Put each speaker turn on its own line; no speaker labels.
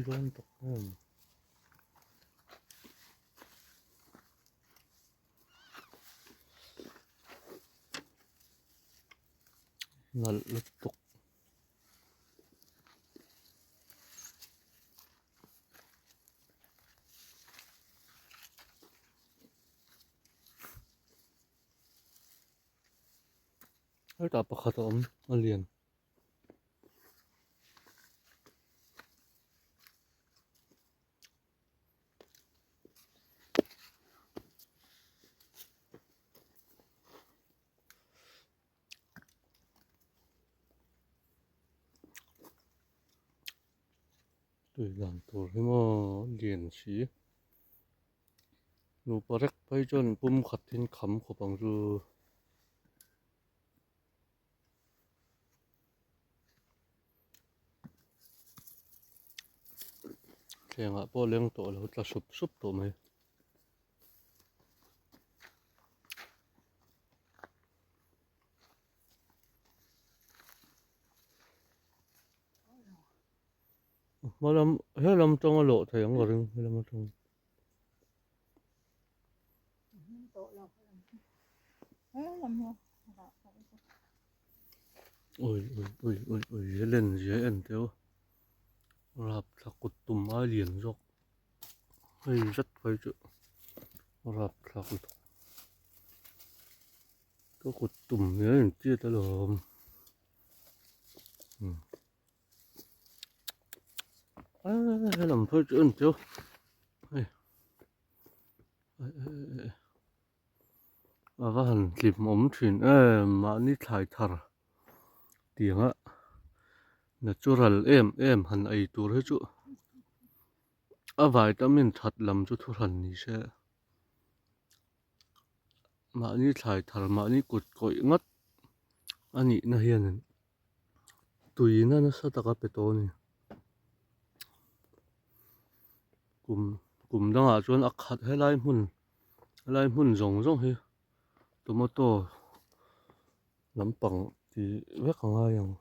dawn tak em. Nalh lutuk. Hetah pakhat a awm a lian. Tui dan tur hi maw lian si nupa rek phei chuan pum khat in kham khawp ang chu. Thlengah pawh leng tawh lo tla sup sup tawh mai. Hma lam he lam tanga lawh thei ang ka ring he lam atang. Ui ui ui ui ui he len zia en teu rap thla kut tum ai lian zawk hei zet phei chu rap thla kut ka kut tum hian in tiat alawm. He lam phei chu en teu hei a va han hlim awm thin em mahni thlai thar tiang a natural em em han ei tur hi chu a vitamin that lam chu thu hran ni se mahni thlai thar mahni kut kawih ngawt a nih na hianin. Tuina nasa taka pe tawh a ni. Kum kum dangah chuan a khat helai hmun helai hmun zawng zawng hi tomato lampang tih vek a ngai ang.